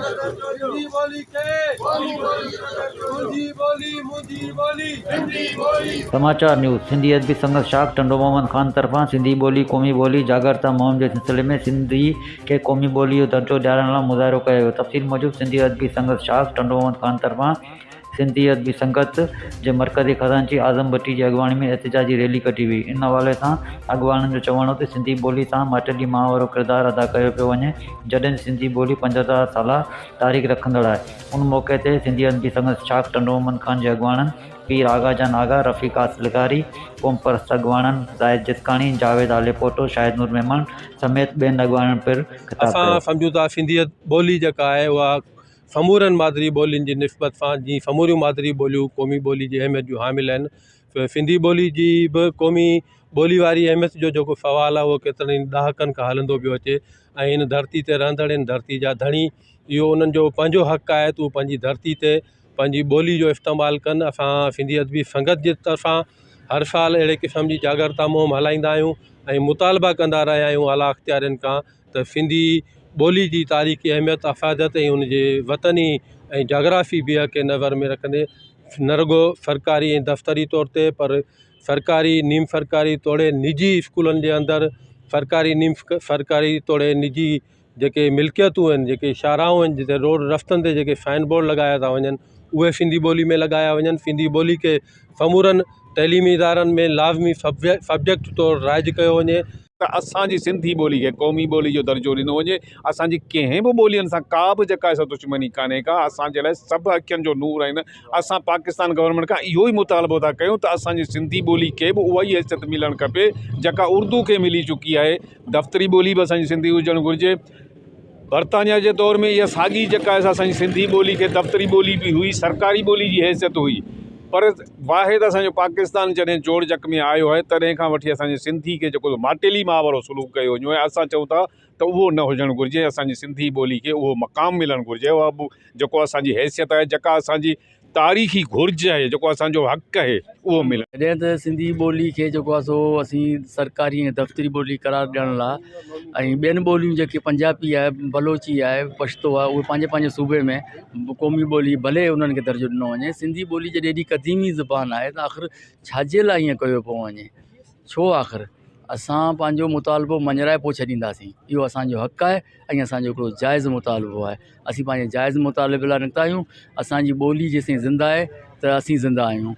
سنڌي ٻولي کي منهنجي ٻولي منهنجي ٻولي سنڌي ٻولي. سماچار نيوز، سنڌي ادبي سنگت شاخ ٽنڊو محمد خان طرفان سنڌي ٻولي قومي ٻولي جاڳرتا مهم جي سلسلي ۾ سنڌي کي قومي ٻولي جو درجو ڏيارڻ لاء مظاهرو ڪيو ويو تفصيل موجب سنڌي ادبي سنگت شاخ ٽنڊو محمد خان طرفان سنڌي ادبي سنگت جي مرڪزي خزانچي اعظم ڀٽي جي اڳواڻي ۾ احتجاجي ريلي ڪڍي وئي. ان حوالي سان اڳواڻن جو چوڻ هو ته سنڌي ٻولي سان ماٽيلي ماء وارو ڪردار ادا ڪيو پيو وڃي جڏهن ته سنڌي ٻولي 5000 سالا تاريخ رکندڙ آهي. ان موقعي تي سنڌي ادبي سنگت شاخ ٽنڊو محمد خان جي اڳواڻن پير آغا جان آغا، رفيق آس لغاري، قومپرست اڳواڻن زاهد جتڪاڻي، جاويد هاليپوٽو، شاهد نور ميمڻ سميت ٻين اڳواڻن پڻ خطاب اسان ڪيو. سمجهون ٿا سنڌي ٻولي جيڪا آهي اها سمورن مادري ٻولين جي نسبت سان جيئن سموريون مادري ٻوليون قومي ٻولي جي اهميت جون حامل آهن سنڌي ٻولي جي به قومي ٻولي واري اهميت جو جيڪو سوال آهي اهو ڪيترن ئي ڏهاڪن کان هلندو پيو اچي ۽ هن ڌرتي تي رهندڙ هن ڌرتي جا ڌڻي اهو انهن جو پنهنجو حق آهي ته هو پنهنجي ڌرتي تي پنهنجي ٻولي جو استعمال ڪن اسان سنڌي ادبي سنگت جي طرفان هر سال اهڙي قسم جي جاڳرتا مهم هلائيندا آهيون ۽ مطالبا ڪندا رهيا آهيون اعليٰ اختيارين کان ته سنڌي ٻولي جي تاريخي اهميت، افاديت ۽ ان جي وطني ۽ جاگرافي بيهڪ کي نظر ۾ رکندي نه رڳو سرڪاري ۽ دفتري طور تي پر سرڪاري، نيم سرڪاري توڙي نجي اسڪولن جي اندر سرڪاري نيم سرڪاري توڙي نجي جيڪي ملڪيتون آهن جيڪي شاهراهون آهن جتي روڊ رستن تي جيڪي سائن بورڊ لڳايا ٿا وڃن اهي سنڌي ٻولي ۾ لڳايا وڃن سنڌي ٻولي کي سمورن تعليمي ادارن ۾ لازمي سبجيڪٽ طور رائج ڪيو وڃي. ته اسان جي سنڌي ٻولي کي قومي ٻولي جو درجو ڏنو وڃي، اسان جي ڪنهن به ٻولين سان ڪا به جيڪا آهي سا دشمني ڪانهي ڪا، اسان جي لاء سڀ اکين جو نور آهن، اسان پاڪستان گورنمينٽ کان اهو ئي مطالبو ٿا ڪيون ته اسان جي سنڌي ٻولي کي به اها ئي حيثيت ملڻ کپي جيڪا اردو کي ملي چڪي آهي، دفتري ٻولي به اسان جي سنڌي هجڻ گهرجي. برطانيا جي دور ۾ اها ساڳي جيڪا آهي سا اسان جي سنڌي ٻولي کي دفتري ٻولي به هئي سرڪاري ٻولي جي حيثيت هئي پر واحد اسان جو پاڪستان جڏهن جوڙجڪ ۾ آيو آهي تڏهن کان وٺي اسان جي سنڌي کي جيڪو ماٽيلي ماء وارو سلوڪ ڪيو وڃو آهي اسان چئون ٿا ته اهو نه هجڻ گهرجي اسان جي سنڌي ٻولي کي اهو مقام ملڻ گهرجي اها جيڪو اسان جي حيثيت آهي جيڪا اسان جي تاريخي گهرج آهي جيڪو اسان جو حق آهي اهو ملڻ. جڏهن ته سنڌي ٻولي کي جيڪو آهي سو اسين سرڪاري ۽ دفتري ٻولي قرار ڏيڻ لاء ۽ ٻين ٻوليون جيڪي پنجابي آهي بلوچي آهي پشتو آهي اهي پنهنجي پنهنجي صوبي ۾ قومي ٻولي ڀلي انهن کي درجو ڏنو وڃي سنڌي ٻولي جڏهن ايڏي قديمي زبان آهي ته آخر ڇا جي لاء ائين ڪيو پيو وڃي ڇو آخر اسان پنهنجو مطالبو مڃرائي پوءِ ڇڏينداسين اهو اسانجو حق آهي ۽ اسانجو هڪڙو جائز مطالبو آهي اسين پنهنجي جائز مطالبي لاءِ نڪتا آهيون اسانجي ٻولي جيستائين زنده آهي ته اسين زنده آهيون.